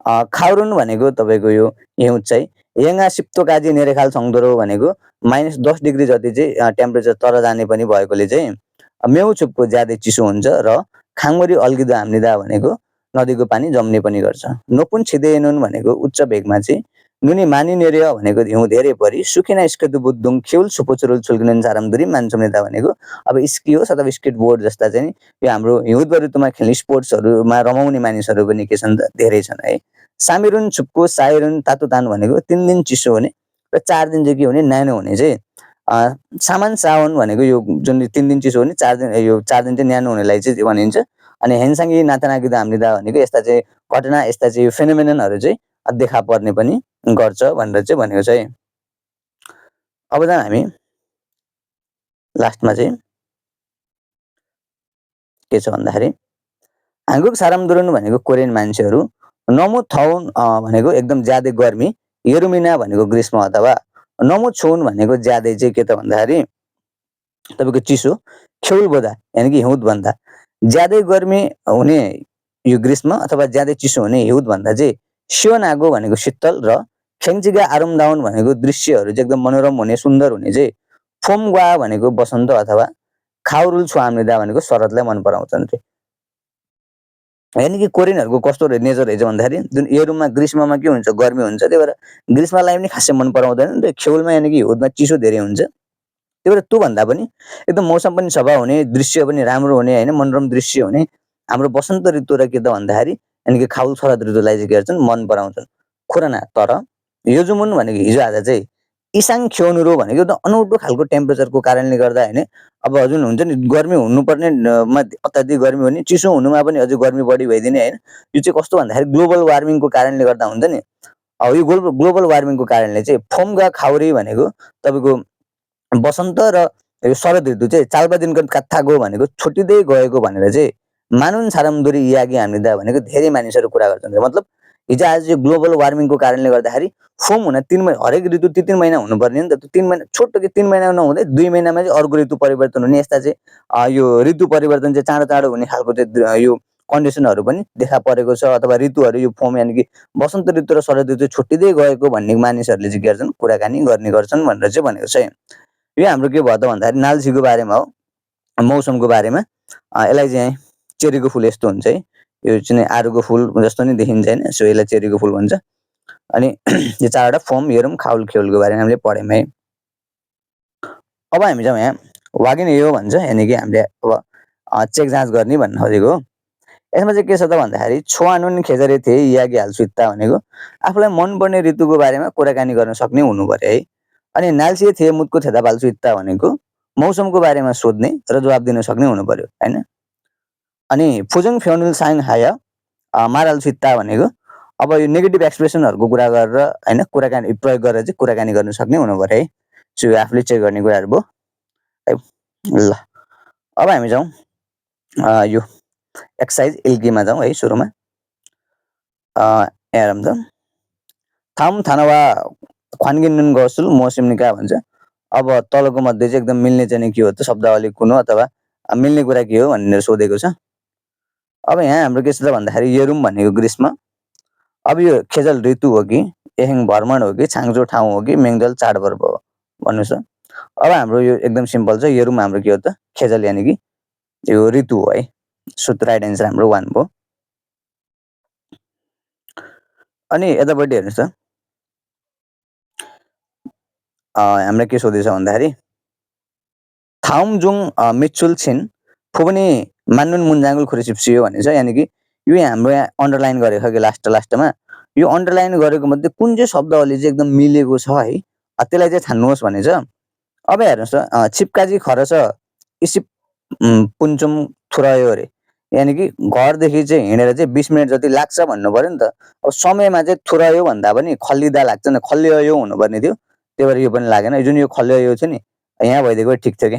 खाउरुन भनेको तपाईँको यो हिउँद चाहिँ यङ्गा सिप्तोकाजी नेरेखाल छङ्दोरो भनेको -10 डिग्री जति चाहिँ टेम्परेचर तर जाने पनि भएकोले चाहिँ मेउ छुपको ज्यादै चिसो हुन्छ र खाङमरी अल्गिदो हाम्निदा भनेको नदीको पानी जम्ने पनि गर्छ। नोपुन छिदेनुन भनेको उच्च भेगमा चाहिँ नुनी मानी नेर्य भनेको हिउँ धेरै परि सुकिना स्केटु बुद्धुङ खेउल सुपोचुरुल छुल्किनुन सारामदुरी मान्छुम्नेता भनेको अब स्की होस् अथवा स्केट बोर्ड जस्ता चाहिँ यो हाम्रो हिउँद ऋतुमा खेल्ने स्पोर्ट्सहरूमा रमाउने मानिसहरू पनि के छन् त धेरै छन् है। सामिरुन छुप्को साइरुन तातुतान भनेको 3 दिन चिसो हुने र 4 दिन चाहिँ के हुने न्यानो हुने चाहिँ सामान साउन भनेको यो जुन 3 दिन चिसो हुने 4 दिन यो 4 दिन चाहिँ न्यानो हुनेलाई चाहिँ भनिन्छ। अनि हेन्साङ्गी नातानागिदा हाम्रिदा भनेको यस्ता चाहिँ घटना, यस्ता चाहिँ फेनोमेननहरू चाहिँ देखा पर्ने पनि गर्छ भनेर चाहिँ भनेको छ है। अब जाउँ हामी लास्टमा चाहिँ के छ भन्दाखेरि हाङ्गुक सारामदुरुन भनेको कोरियन मान्छेहरू, नमु थौन भनेको एकदम ज्यादै गर्मी, यरुमिना भनेको ग्रीष्म अथवा नमु छोन भनेको ज्यादै चाहिँ के त भन्दाखेरि तपाईँको चिसो, खेउल बोदा यानि कि हिउँद भन्दा ज्यादै गर्मी हुने यो ग्रीष्म अथवा ज्यादै चिसो हुने हिउँद भन्दा चाहिँ सियोनागो भनेको शीतल र खेङ्चिगा आरुमदाउन भनेको दृश्यहरू चाहिँ एकदम मनोरम हुने, सुन्दर हुने चाहिँ फोमग्वा भनेको बसन्त अथवा खाउरुल छुआम्निदा भनेको शरदलाई मन पराउँछन् रे। यानि कि कोरियनहरूको कस्तो नेचर रहेछ भन्दाखेरि जुन यरुममा ग्रीष्ममा के हुन्छ गर्मी हुन्छ, त्यही भएर ग्रीष्मलाई पनि खासै मन पराउँदैनन् र खेउलमा यानि कि हिउँदमा चिसो धेरै हुन्छ। त्यही भएर त्यो भन्दा पनि एकदम मौसम पनि सफा हुने, दृश्य पनि राम्रो हुने हैन, मनोरम दृश्य हुने हाम्रो वसन्त ऋतु र के त भन्दाखेरि यानि कि खाउल शरद ऋतुलाई चाहिँ के गर्छन् मन पराउँछन्। खुरना तर योजुमुन भनेको हिजो आज चाहिँ इसाङ ख्योनुरो भनेको त अनौठो खालको टेम्परेचरको कारणले गर्दा हैन, अब जुन हुन्छ नि गर्मी हुनुपर्ने मा अत्याधिक गर्मी हुने, चिसो हुनुमा पनि अझै गर्मी बढी भइदिने हैन। यो चाहिँ कस्तो भन्दाखेरि ग्लोबल वार्मिङको कारणले गर्दा हुन्छ नि। अब यो ग्लोबल वार्मिङको कारणले चाहिँ फोमगा खाउरी भनेको तपाईँको वसन्त र यो शरद ऋतु चाहिँ चाल्बा दिनको कात्थागो भनेको छुटिँदै गएको भनेर चाहिँ मानुन छारामदुरी यागी हाम्रिदा भनेको धेरै मानिसहरू कुरा गर्छन्। मतलब हिजो आज चाहिँ ग्लोबल वार्मिङको कारणले गर्दाखेरि फोम हुन 3 महिना, हरेक ऋतु 3 महिना हुनुपर्ने नि त। त्यो 3 महिना छोटो कि 3 महिना नहुँदै 2 महिनामा चाहिँ अर्को ऋतु परिवर्तन हुने, यस्ता चाहिँ यो ऋतु परिवर्तन चाहिँ चाँडो चाँडो हुने खालको चाहिँ यो कन्डिसनहरू पनि देखा परेको छ। अथवा ऋतुहरू यो फोम यानि कि वसन्त ऋतु र शरद ऋतु छुट्टिँदै गएको भन्ने मानिसहरूले चाहिँ के गर्छन् कुराकानी गर्ने गर्छन् भनेर चाहिँ भनेको छ। यो हाम्रो के भयो त भन्दाखेरि नाल्सीको बारेमा हो, मौसमको बारेमा। यसलाई चाहिँ चेरीको फुल यस्तो हुन्छ है, यो चाहिँ आरुको फुल जस्तो नै देखिन्छ हैन, सो यसलाई चेरीको फुल भन्छ। अनि यो 4वटा फोम, यरुम, खाउल, खेउलको बारेमा हामीले पढ्यौँ है। अब हामी जाउँ यहाँ वागिन यो भन्छ, यानि कि हामीले अब चेक जाँच गर्ने भन्न खोजेको हो। यसमा चाहिँ के छ त भन्दाखेरि छोआनुन खेजरे थिए यागी हाल्सुत्ता भनेको आफूलाई मनपर्ने ऋतुको बारेमा कुराकानी गर्न सक्ने हुनु पर्यो है। अनि नाल्सिए थिए मुतको थेदा बाल्सुत्ता भनेको मौसमको बारेमा सोध्ने र जवाब दिन सक्ने हुनु पर्यो हैन। अनि फुजुङ फ्योनुल साङ हाया माराल्सुत्ता भनेको अब यो नेगेटिभ एक्सप्रेसनहरूको कुरा गरेर हैन, कुराकानी प्रयोग गरेर चाहिँ कुराकानी गर्न सक्ने हुनु पर्यो है। सो यो आफूले चेक गर्ने कुराहरू भयो है। ल अब हामी जाउँ यो एक्सर्साइज एल्कीमा जाउँ है। सुरुमा यहाँ हेरौँ त, थाम थानवा ख्वान्गिनुन गसुल मौसिमनिका भन्छ। अब तलको मध्ये चाहिँ एकदम मिल्ने चाहिँ के हो त शब्दावली कुन हो अथवा मिल्ने कुरा के हो भनेर सोधेको छ। अब यहाँ हाम्रो के छ त भन्दाखेरि यरुम भनेको ग्रीष्म, अब यो खेजल ऋतु हो कि एहेङ भ्रमण हो कि छाङजो ठाउँ हो कि मेङजल चाडपर्व हो भन्नुहोस् त। अब हाम्रो यो एकदम सिम्पल छ, यरुम हाम्रो के हो त खेजल यानि कि यो ऋतु हो है। सो राइट एन्सर हाम्रो 1 भयो। अनि यतापट्टि हेर्नुहोस् त, हामीलाई के सोधेछ भन्दाखेरि थाउमजुङ मिचुल छिन फुबनी मान्नुन मुन्जाङ्गुल खुरिसिप्सियो भनेछ। यानि कि यो हाम्रो यहाँ अन्डरलाइन गरेको छ कि लास्टमा यो अन्डरलाइन गरेको मध्ये कुन चाहिँ शब्दावली चाहिँ एकदम मिलेको छ है, त्यसलाई चाहिँ छान्नुहोस् भनेछ। अब हेर्नुहोस् त, छिप्काजी खरस इसिप पुन्चुम थुरायो अरे, यानि कि घरदेखि चाहिँ हिँडेर चाहिँ 20 मिनट जति लाग्छ भन्नु पर्यो नि त। अब समयमा चाहिँ थुरायो भन्दा पनि खल्लिदा लाग्छ नि, खल्लियो हुनुपर्ने थियो। त्यही भएर यो पनि लागेन। जुन यो खल्यो यो छ नि यहाँ भइदिएको ठिक थियो के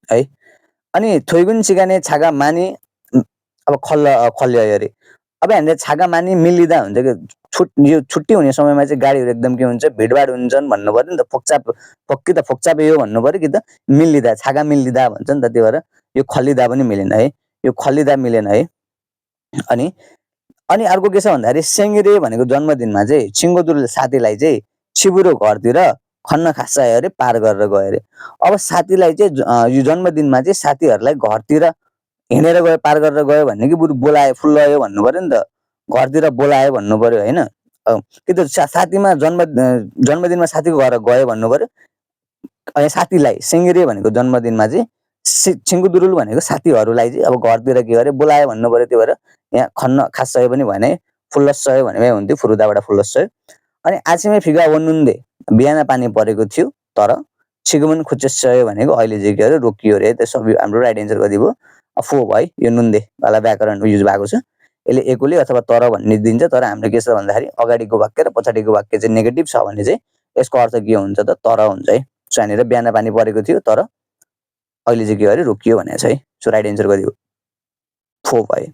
है। अनि थोइगुन सिकाने छागा मानी अब खल्यो अरे। अब हामीले छागा मानी मिलिँदा हुन्छ कि यो छुट्टी हुने समयमा चाहिँ गाडीहरू एकदम के हुन्छ भिडभाड हुन्छन् भन्नु पर्यो नि त। फोक्की त फोक्चापे हो भन्नु पर्यो कि त मिलिँदा छागा मिलिँदा भन्छ नि त। त्यही भएर यो खलिँदा पनि मिलेन है। यो खलिँदा मिलेन है। अनि अनि अर्को के छ भन्दाखेरि सेङ्गिरे भनेको जन्मदिनमा चाहिँ सिङ्गोदुरले साथीलाई चाहिँ छिबुरो घरतिर खन्न खासा अरे पार गरेर गयो अरे। अब साथीलाई चाहिँ यो जन्मदिनमा चाहिँ साथीहरूलाई घरतिर हिँडेर गयो पार गरेर गयो भन्ने कि बरु बोलायो फुल्लायो भन्नु पर्यो नि त। घरतिर बोलायो भन्नु पर्यो होइन। कि त साथीमा जन्मदिनमा साथीको घर गयो भन्नु पर्यो। अनि साथीलाई सेङ्गिरे भनेको जन्मदिनमा चाहिँ छिङ्गुदुरुल भनेको साथीहरूलाई चाहिँ अब घरतिर के गरे बोलायो भन्नु पर्यो। त्यही भएर यहाँ खन्न खासयो पनि भने फुल्लसयो भने हुन्थ्यो फुरुदाबाट फुल्लसयो। अनि आछिमे फिगा वनुन्दे बिहान पानी परेको थियो तर छिगुमन खुच्चसयो भनेको अहिले चाहिँ के अरे रोकियो अरे। त्यो सब हाम्रो राइट एन्सर कति भयो फो भयो। यो नुन्दे वाला व्याकरण युज भएको छ। यसले एकोले अथवा तर भन्ने दिन्छ। तर हाम्रो के छ भन्दाखेरि अगाडिको वाक्य र पछाडिको वाक्य चाहिँ नेगेटिभ छ भने चाहिँ यसको अर्थ के हुन्छ त तर हुन्छ है। सो यहाँनिर बिहान पानी परेको थियो तर अहिले चाहिँ के अरे रोकियो भनेको छ है। सो राइट एन्सर कति हो फो भयो।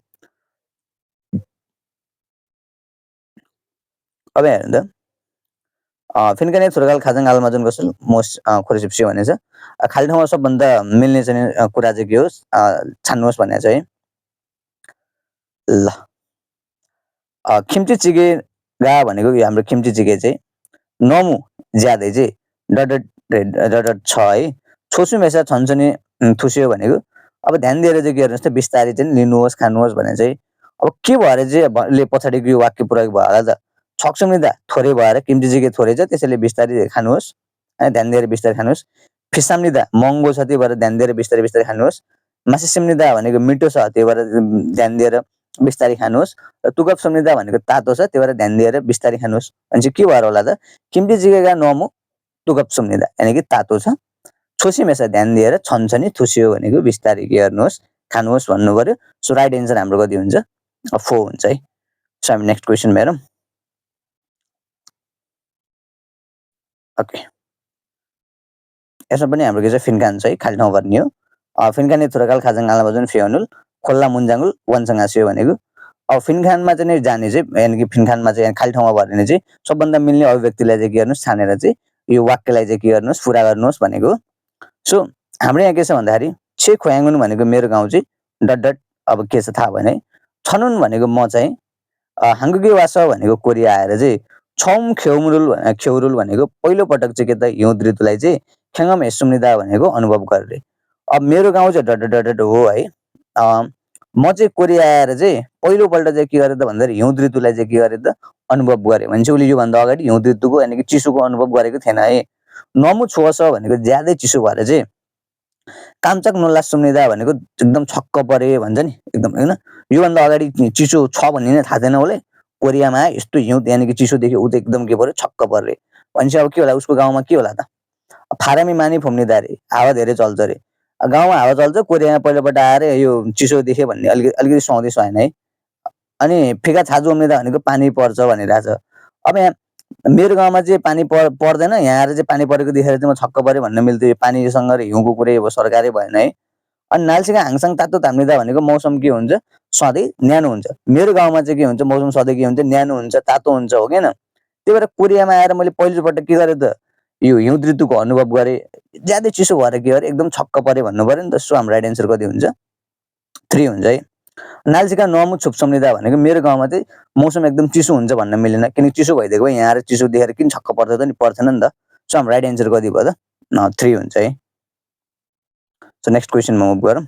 अब हेर्नु त फिन्कने थुर्काल खाजाङ आलमाजुन कसल मोस्ट खोरिसिप्सी भनेछ। खाली ठाउँमा सबभन्दा मिल्ने चाहिँ कुरा चाहिँ के होस् छान्नुहोस् भनेको छ है। ल खिम्ची चिगेगा भनेको हाम्रो खिम्ची चिगे चाहिँ नमु ज्यादै चाहिँ डडट छ है। छोसु मेसा छन्छने थुस्यो भनेको अब ध्यान दिएर चाहिँ के गर्नुहोस् त बिस्तारै चाहिँ लिनुहोस् खानुहोस् भने चाहिँ अब के भएर चाहिँ पछाडिको यो वाक्य प्रयोग भयो होला त छक्सुम्निदा थोरै भएर किम्ची चिगे थोरै छ त्यसैले बिस्तारै खानुहोस् है। ध्यान दिएर बिस्तारै खानुहोस्। फिसाम्निदा महँगो छ त्यही भएर ध्यान दिएर बिस्तारै बिस्तारै खानुहोस्। मासिसिम्निदा भनेको मिठो छ त्यही भएर ध्यान दिएर बिस्तारै खानुहोस्। र तुगप सम्निदा भनेको तातो छ त्यही भएर ध्यान दिएर बिस्तारै खानुहोस्। भने चाहिँ के भएर होला त किम्ची चिगेगा नमु तुगप सम्निदा यानि कि तातो छ। छोसी मेसा ध्यान दिएर छन्छ नि थुस्यो भनेको बिस्तारै के गर्नुहोस् खानुहोस् भन्नु पर्यो। सो राइट एन्सर हाम्रो कति हुन्छ फो हुन्छ है। सो हामी नेक्स्ट क्वेसन हेरौँ। ओके यसमा पनि हाम्रो के छ फिन्कान छ है। खाली ठाउँ भर्ने हो। फिन्काने थुरकाल खाजाङ आलामाजुन फेनुल खोल्ला मुन्जाङ्गुल वनसँग आस्यो भनेको अब फिनखानमा चाहिँ जाने चाहिँ यानि कि फिनखानमा चाहिँ खाली ठाउँमा भर्ने चाहिँ सबभन्दा मिल्ने अभिव्यक्तिलाई चाहिँ के गर्नुहोस् छानेर चाहिँ यो वाक्यलाई चाहिँ के गर्नुहोस् पुरा गर्नुहोस् भनेको। सो हाम्रो यहाँ के छ भन्दाखेरि छे खोयाङ्गुन भनेको मेरो गाउँ चाहिँ डट डट अब के छ थाहा भएन है। छनुन भनेको म चाहिँ हाङ्गुगे वास भनेको कोरिया आएर चाहिँ छौम खेउरुल भनेको पहिलो पटक चाहिँ के त हिउँद ऋतुलाई चाहिँ ख्याङ्गम हेसुम्निदा भनेको अनुभव गरे। अब मेरो गाउँ चाहिँ डट डट डट हो है। म चाहिँ कोरिया आएर चाहिँ पहिलोपल्ट चाहिँ के गरेँ त भन्दाखेरि हिउँद ऋतुलाई चाहिँ के गरेँ त अनुभव गरेँ भने चाहिँ उसले योभन्दा अगाडि हिउँद ऋतुको यानि कि चिसोको अनुभव गरेको थिएन है। नमु छोस भनेको ज्यादै चिसो भएर चाहिँ कामचक नल्ला सुम्निदा भनेको एकदम छक्क परे भन्छ नि एकदम होइन। योभन्दा अगाडि चिसो छ भन्ने नै थाहा थिएन उसले कोरियामा यस्तो हिउँद यानि कि चिसो देख्यो ऊ त एकदम के पर्यो छक्क पर्रे। भनेपछि अब के होला उसको गाउँमा के होला त फारामी मानी फुम्निदा अरे हावा धेरै चल्छ अरे। गाउँमा हावा चल्छ कोरियामा पहिलोपल्ट आएर यो चिसो देख्यो भन्ने अलिकति सुहाउँदै सुहाएन है। अनि फिका छाजु उम्रिँदा भनेको पानी पर्छ भनिरहेछ। अब यहाँ मेरो गाउँमा चाहिँ पानी पर्दैन यहाँ आएर चाहिँ पानी परेको देखेर चाहिँ म छक्क परेँ भन्न मिल्थ्यो। पानीसँग र हिउँको कुरै अब सरकारै भएन है। अनि नाल्सीका हाङसाङ तातो धाम्निदा भनेको मौसम के हुन्छ सधैँ न्यानो हुन्छ। मेरो गाउँमा चाहिँ के हुन्छ मौसम सधैँ के हुन्छ न्यानो हुन्छ तातो हुन्छ हो किन। त्यही भएर कोरियामा आएर मैले पहिलोपल्ट के गरेँ त यो हिउँद ऋतुको अनुभव गरेँ ज्यादै चिसो भएर के गरेँ एकदम छक्क परेँ भन्नु पर्यो नि त। सो हाम्रो राइट एन्सर कति हुन्छ 3 हुन्छ है। नाल्सीका नमु छुप्सम्निदा भनेको मेरो गाउँमा चाहिँ मौसम एकदम चिसो हुन्छ भन्न मिलेन किनकि चिसो भइदिएको यहाँ आएर चिसो देखेर किन छक्क पर्छ त नि पर्थेन नि त। सो हाम्रो राइट एन्सर कति भयो त 3 हुन्छ है। सो नेक्स्ट क्वेसनमा मुभ गरौँ।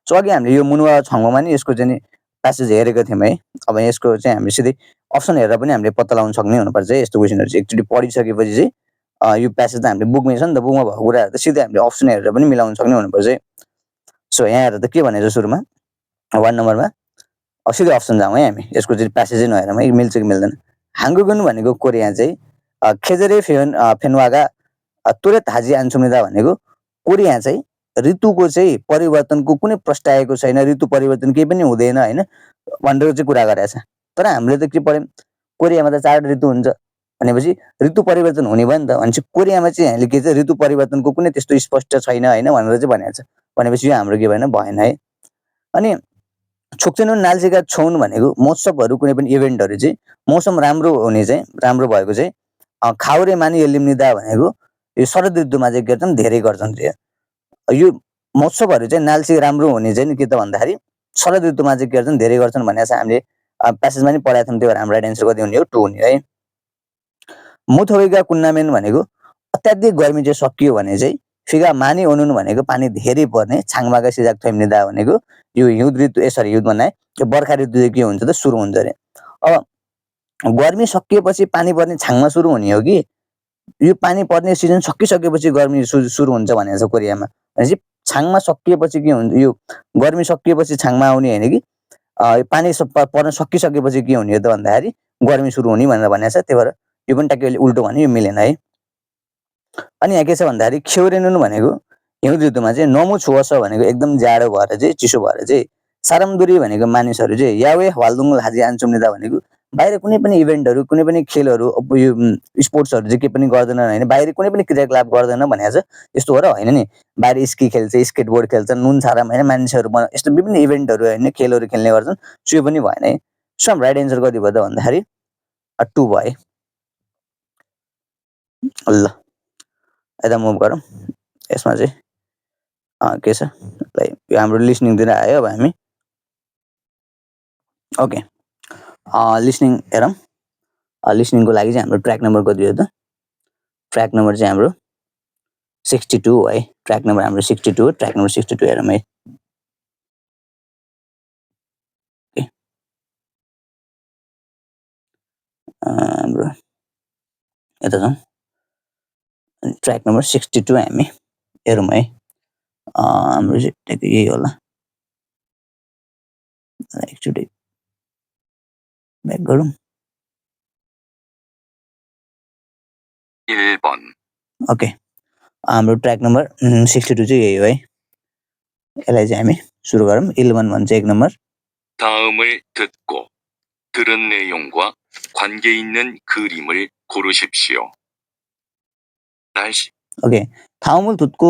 सो अघि हामीले यो मुनुवा छङ्गोमा नि यसको चाहिँ प्यासेज हेरेको थियौँ है। अब यसको चाहिँ हामीले सिधै अप्सन हेरेर पनि हामीले पत्ता लगाउन सक्ने हुनुपर्छ है। यस्तो क्वेसनहरू चाहिँ एकचोटि पढिसकेपछि चाहिँ यो प्यासेज त हामीले बुकमै छ नि त बुकमा भएको कुराहरू त सिधै हामीले अप्सन हेरेर पनि मिलाउन सक्ने हुनुपर्छ है। सो यहाँ हेरेर त के भनेको छ सुरुमा 1 नम्बरमा अब सिधै अप्सन जाउँ है हामी यसको चाहिँ प्यासेजै नहेरौँ है मिल्छ कि मिल्दैन। हाङ्गुगुन भनेको कोरिया चाहिँ खेजेरे फेनवागा तुरत हाजी आन्सुमिदा भनेको कोरिया चाहिँ ऋतुको चाहिँ परिवर्तनको कुनै प्रस्ताएको छैन ऋतु परिवर्तन केही पनि हुँदैन होइन भनेर चाहिँ कुरा गरेको छ। तर हामीले त के पढ्यौँ कोरियामा त 4 ऋतु हुन्छ भनेपछि ऋतु परिवर्तन हुने भयो नि त। भनेपछि कोरियामा चाहिँ यहाँले के चाहिँ ऋतु परिवर्तनको कुनै त्यस्तो स्पष्ट छैन हैन भनेर चाहिँ भनेको छ। भनेपछि यो हाम्रो के भएन है। अनि छोक्चेनुन नाल्चेका छौन भनेको महोत्सवहरू कुनै पनि इभेन्टहरू चाहिँ मौसम राम्रो हुने चाहिँ राम्रो भएको चाहिँ खाउरे मानि एलिम्निदा भनेको यो शरद ऋतुमा चाहिँ के गर्छन् धेरै गर्छन् रे। यो महोत्सवहरू चाहिँ नाल्चे राम्रो हुने चाहिँ के त भन्दाखेरि शरद ऋतुमा चाहिँ के गर्छन् धेरै गर्छन् भनेको चाहिँ हामीले प्यासेजमा नि पढाएको थियौँ। त्यही भएर हाम्रो राइट एन्सर कति हुने हो 2 हुने है। मुथवेगा कुन्नामेन भनेको अत्याधिक गर्मी चाहिँ सकियो भने चाहिँ फिगा मानि ओनुन भनेको पानी धेरै पर्ने छाङमागा सिजाक थैम्निदा भनेको यो हिउँद ऋतु हिउँद भन्नाले यो बर्खा ऋतु चाहिँ के हुन्छ त सुरु हुन्छ रे। अब गर्मी सकिएपछि पानी पर्ने छाङमा सुरु हुने हो कि यो पानी पर्ने सिजन सकिसकेपछि गर्मी सुरु हुन्छ भनेको छ कोरियामा। भनेपछि छाङमा सकिएपछि के हुन्छ यो गर्मी सकिएपछि छाङमा आउने हैन कि पानी पर्न सकिसकेपछि के हुने हो त भन्दाखेरि गर्मी सुरु हुने भनेर भनेको छ। त्यही भएर यो पनि ट्याक्कै उल्टो भने यो मिलेन है। अनि यहाँ के छ भन्दाखेरि ख्यौरेनुन भनेको हिउँद ऋतुमा चाहिँ नमु छुवस भनेको एकदम जाडो भएर चाहिँ चिसो भएर चाहिँ सारमदुरी भनेको मानिसहरू चाहिँ यावे हवालदुङ हाजी आन्चुम्निदा भनेको बाहिर कुनै पनि इभेन्टहरू कुनै पनि खेलहरू यो स्पोर्ट्सहरू चाहिँ के पनि गर्दैनन् हैन। बाहिर कुनै पनि क्रियाकलाप गर्दैन भनेको छ। यस्तो हो र होइन नि। बाहिर स्की खेल्छ, स्केटबोर्ड खेल्छ, नुन छारामा हैन मानिसहरू यस्तो विभिन्न इभेन्टहरू हैन खेलहरू खेल्ने गर्छन्। सो यो पनि भएन है। सो हाम्रो राइट एन्सर कति भयो त भन्दाखेरि 2 भयो। ल यता मुभ गरौँ। यसमा चाहिँ के छ लाइक यो हाम्रो लिसनिङतिर आयो। अब हामी ओके लिसनिङ हेरौँ। लिसनिङको लागि चाहिँ हाम्रो ट्र्याक नम्बर कति हो त? ट्र्याक नम्बर चाहिँ हाम्रो 62 हो है। ट्र्याक नम्बर हाम्रो 62 हो। ट्र्याक नम्बर 62 हेरौँ है। हाम्रो यता जाउँ। ट्र्याक नम्बर 62 हामी हेरौँ है। हाम्रो चाहिँ ट्याक्कै यही होला। एकचोटि ब्याक गरौँ। 1번 ओके हाम्रो ट्र्याक नम्बर 62 चाहिँ यही हो है। यसलाई चाहिँ हामी सुरु गरौँ। 11 भन्छ 1 नम्बर। 다음을 듣고 들은 내용과 관계 있는 그림을 고르십시오. 날씨 ओके ठाउँमुल तुतको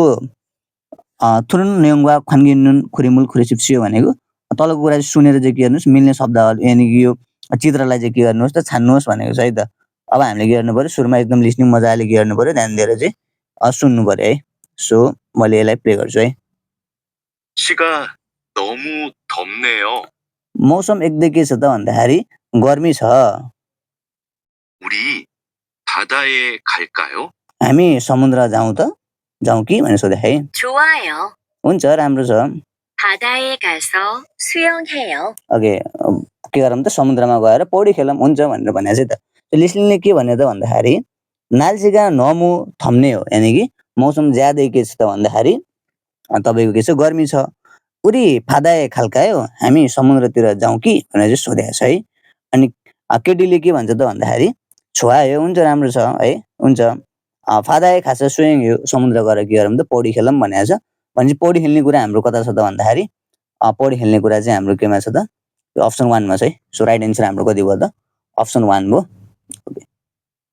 तुरुन नेङवा 관계있는 그림을 고르십시오 भनेको तलको कुरा चाहिँ सुनेर चाहिँ के गर्नुस् मिल्ने शब्दहरू यानि कि यो चित्रलाई चाहिँ के गर्नुस् त छान्नुस् भनेको छ है त। अब हामीले के गर्नु पर्यो सुरुमा एकदम लिसनिङ मजाले के गर्नु पर्यो ध्यान दिएर चाहिँ सुन्नु पर्यो है। सो मैले यसलाई प्ले गर्छु है। 날씨가 너무 덥네요. मौसम एकदमै के छ त भन्दाखेरि गर्मी छ। 우리 바다에 갈까요? हामी समुद्र जाउँ त? जाउँ कि भनेर सोध्दाखेरि 좋아요. हुन्छ राम्रो छ। 바다에 가서 수영해요. ओके के गरौँ त समुद्रमा गएर पौडी खेलौँ हुन्छ भनेर भनेको छ त। लिसनिङले के भन्यो त भन्दाखेरि नाल्चेगा नमु थम्ने हो यानि कि मौसम ज्यादै के छ त भन्दाखेरि तपाईँको के छ गर्मी छ। उरी फादाए खाल्कायो हामी समुद्रतिर जाउँ कि भनेर चाहिँ सोधेको छ है। अनि केटीले के भन्छ त भन्दाखेरि छोआयो हुन्छ राम्रो छ है हुन्छ। फादाए खास सुयङ यो समुद्र गएर के गरौँ त पौडी खेलौँ भनेको छ। भनेपछि पौडी खेल्ने कुरा हाम्रो कता छ त भन्दाखेरि पौडी खेल्ने कुरा चाहिँ हाम्रो केमा छ त अप्सन 1 मा छ है। सो राइट एन्सर हाम्रो कति भयो त अप्सन 1 भयो। ओके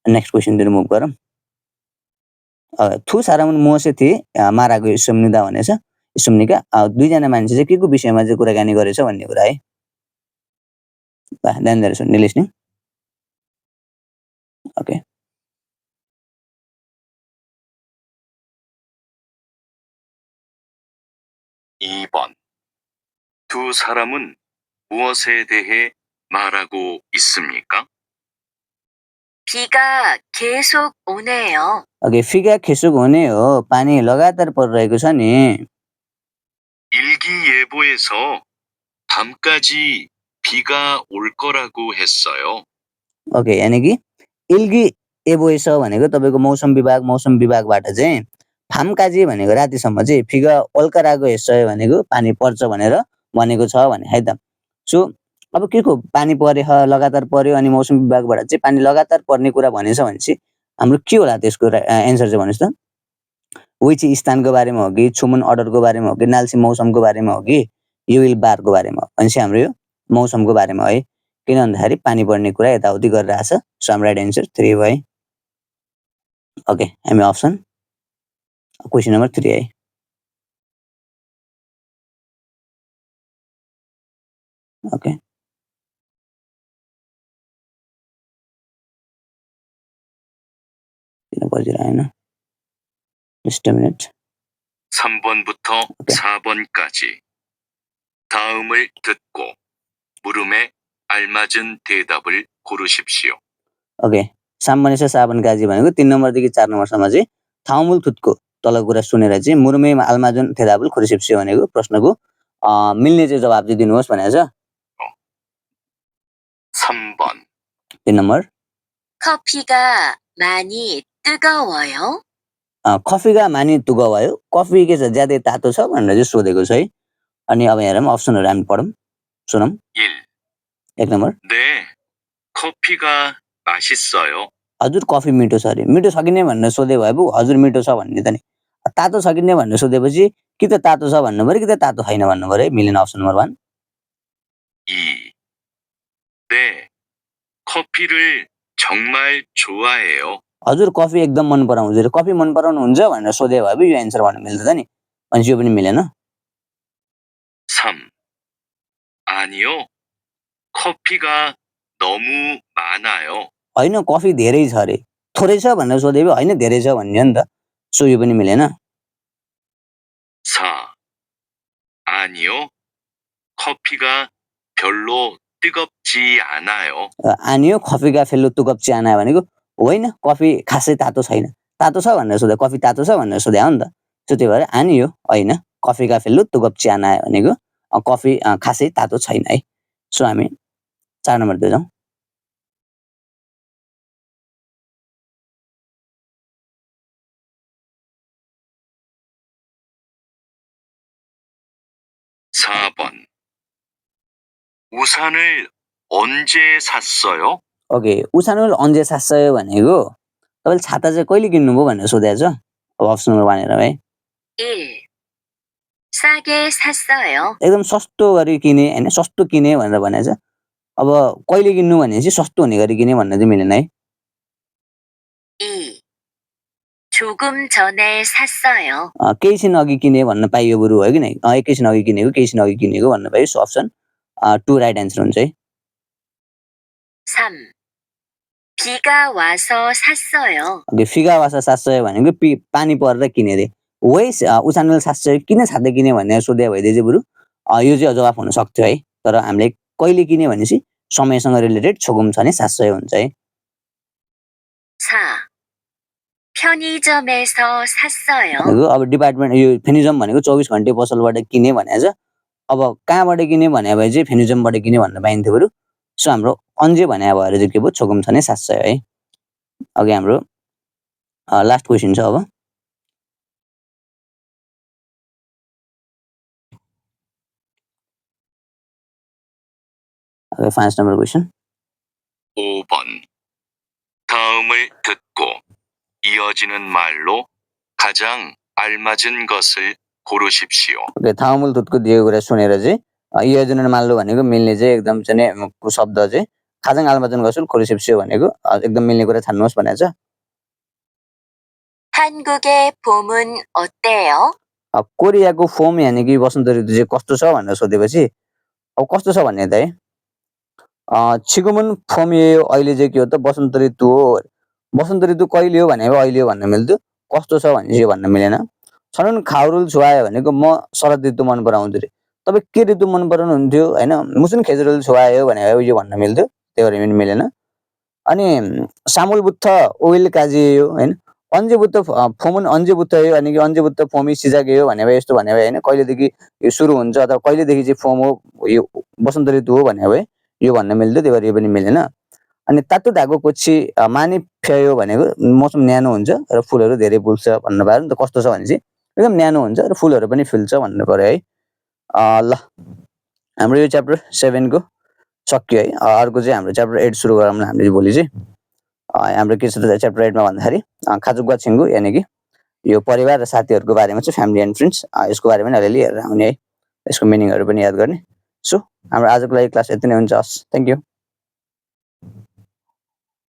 नेक्स्ट क्वेसनतिर मुभ गरौँ। थु सारामुन मोसे थिए माराको सुम्निदा भनेछ। सुम्निका दुईजना मान्छे चाहिँ के को विषयमा चाहिँ कुराकानी गरेछ भन्ने कुरा है। ध्यान दिएर सुन्ने लिसनिङ। ओके 2번 두 사람은 무엇에 대해 말하고 있습니까? 비가 계속 오네요. ओके फिगा खेसुक हुने हो पानी लगातार परिरहेको छ नि। 일기예보에서 밤까지 비가 올 거라고 했어요. ओके यानी कि इल्गी एबोएस भनेको तपाईँको मौसम विभागबाट चाहिँ फामकाजी भनेको रातिसम्म चाहिँ फिगा अल्कराको हेसय भनेको पानी पर्छ भनेर भनेको छ भने है त। सो अब के को पानी परे लगातार पर्यो अनि मौसम विभागबाट चाहिँ पानी लगातार पर्ने कुरा भनेछ भने चाहिँ हाम्रो के होला त्यसको एन्सर चाहिँ भन्नुस् त। विच स्थानको बारेमा हो कि छुमुन अर्डरको बारेमा हो कि नाल्सी मौसमको बारेमा हो कि युविल बारको बारेमा हो भनेपछि हाम्रो यो मौसमको बारेमा है। किन भन्दाखेरि पानी बढ्ने कुरा यताउति गरिरहेछ सो हाम्रो राइट एन्सर 3 भयो ओके हामी अप्सन क्वेसन नम्बर 3 है ओके किन बजिरहेन just a minute 3번부터 오케이. 4번까지 다음을 듣고 물음에 알맞은 대답을 고르십시오. ओके सामान्य छ साबन गाजी भनेको 3 नम्बरदेखि 4 नम्बरसम्म चाहिँ ठाउँमूल थुतको तलको कुरा सुनेर चाहिँ मुरुमे आल्माजुन थेदाबुल खुरिसिप्सियो भनेको प्रश्नको मिल्ने चाहिँ जवाब चाहिँ दिनुहोस् भनेको छ 3번 3 नम्बर 커피가 많이 뜨거워요? कफीका मानी तुगवायो कफी के छ ज्यादै तातो छ भनेर चाहिँ सोधेको छ है अनि अब हेरौँ अप्सनहरु हामी पढौँ सुनौँ 1. 1 नम्बर 네, 커피가 맛있어요. हजुर कफी मिठो छ अरे मिठो छ कि नै भनेर सोधे भए पो हजुर मिठो छ भन्ने त नि तातो छ कि नै भनेर सोधेपछि कि त तातो छ भन्नु पर्यो कि त तातो छैन भन्नु पर्यो है मिलेन अप्सन नम्बर 1 2. 네, 커피를 정말 좋아해요. हजुर कफी एकदम मन पराउँछु रे कफी मन पराउनुहुन्छ भनेर सोधे भए पो यो एन्सर भन्न मिल्छ नि अनि यो पनि मिलेन 3. 아니요. 커피가 너무 많아요. हैन कफी धेरै छ अरे थोरै छ भनेर सोधे भए हैन धेरै छ भन्ने हो नि त सो यो पनि मिलेन 4. 아니요. 커피가 별로 뜨겁지 않아요. आनियो कफीका फेल्लो तुकप च्याना भनेको होइन कफी खासै तातो छैन तातो छ भनेर सोधे कफी तातो छ भनेर सोधे हो नि त सो त्यही भएर आनियो होइन कफीका फेल्लो तुकप च्याना भनेको कफी खासै तातो छैन है सो हामी 4 नम्बरतिर जाउँ (4번) 우산을 언제 샀어요? ओके उसानुल अन्जे सासयो भनेको तपाईले छाता चाहिँ कहिले किन्नुभयो भनेर सोधेको छ अब अप्सन नम्बर 1 हेरौँ है 1. 싸게 샀어요. एकदम सस्तो गरी किने हैन सस्तो किने भनेर भनेको छ अब कहिले किन्नु भनेपछि सस्तो हुने गरी किने भन्न चाहिँ मिलेन है 2. 조금 전에 샀어요. केही छिन अघि किने भन्न पाइयो बरु हो कि नै एकैछिन अघि किनेको केही छिन अघि किनेको भन्न पाइयो सो अप्सन 2 राइट एन्सर हुन्छ है 3. 비가 와서 샀어요. ओके फिगा वासा सासयो भनेको पानी परेर किने रे वेस उसानुल सासयो किन छाते किने भनेर सोधे भइदिए चाहिँ बरु यो चाहिँ जवाफ हुन सक्थ्यो है तर हामीले कहिले किने भनेपछि समयसँग रिलेटेड छोगुम छ नि सासयो हुन्छ है 4. 편의점에서 샀어요. भनेको अब डिपार्टमेन्ट यो फेनिजम भनेको 24 घण्टे पसलबाट किने भनेको छ अब कहाँबाट किने भने भए चाहिँ फेनिजमबाट किने भन्न पाइन्थ्यो बरु सो हाम्रो अन्जे भने भएर चाहिँ के भयो छोगुम छ नि सासयो है अघि हाम्रो लास्ट क्वेशन छ अब Okay, 5 number question. 5번. 다음을 듣고 이어지는 말로 가장 알맞은 것을 고르십시오. Okay, थाउमुल तुतको दिएको कुरा सुनेर चाहिँ इयोजन माल्लो भनेको मिल्ने चाहिँ एकदम चाहिँ शब्द चाहिँ खाजाङ आल्माजन गसुल खोरिसेप्सियो भनेको एकदम मिल्ने कुरा छान्नुहोस् भनेको छ 한국의 봄은 어때요? कोरियाको फोम यानि कि वसन्त ऋतु चाहिँ कस्तो छ भनेर सोधेपछि अब कस्तो छ भन्ने त है छिगुमुन फोम यो अहिले चाहिँ के हो त वसन्त ऋतु हो वसन्त ऋतु कहिले हो भने अहिले हो भन्न मिल्थ्यो कस्तो छ भने चाहिँ भन्न मिलेन छनुन खाउरुल छुवायो भनेको म शरद ऋतु मन पराउँछु रे तपाईँ के ऋतु मन पराउनु हुन्थ्यो हैन मुसुन खेजुरुल छुवायो भने यो भन्न मिल्थ्यो त्यो भएर पनि मिलेन अनि सामुल बुत्थ ओइल काजी हो हैन अन्जे बुत्थ फोमुन अन्जे बुत्थ हो अनि कि अन्जे बुत्थ फोमी सिजाके हो भने यस्तो भने हैन कहिलेदेखि यो सुरु हुन्छ अथवा कहिलेदेखि चाहिँ फोम हो यो वसन्त ऋतु हो भने भए यो भन्न मिल्थ्यो त्यो भएर यो पनि मिलेन अनि तातो धागो कोछि मानि फ्यायो भनेको मौसम न्यानो हुन्छ र फुलहरू धेरै फुल्छ भन्न पायो नि त कस्तो छ भने चाहिँ एकदम न्यानो हुन्छ र फुलहरू पनि फुल्छ भन्नु पर्यो है ल हाम्रो यो च्याप्टर 7 को सक्यो है अर्को चाहिँ हाम्रो च्याप्टर 8 सुरु गरौँ न हामीले भोलि चाहिँ हाम्रो के छ त च्याप्टर 8 मा भन्दाखेरि खाजुगवा छिंगु यानी कि यो परिवार र साथीहरुको बारेमा चाहिँ फ्यामिली एन्ड फ्रेन्ड्स यसको बारेमा पनि अलिअलि हेरेर आउने है यसको मिनिङहरु पनि याद गर्ने सो हाम्रो आजको लागि क्लास यति नै हुन्छ थ्यांक यू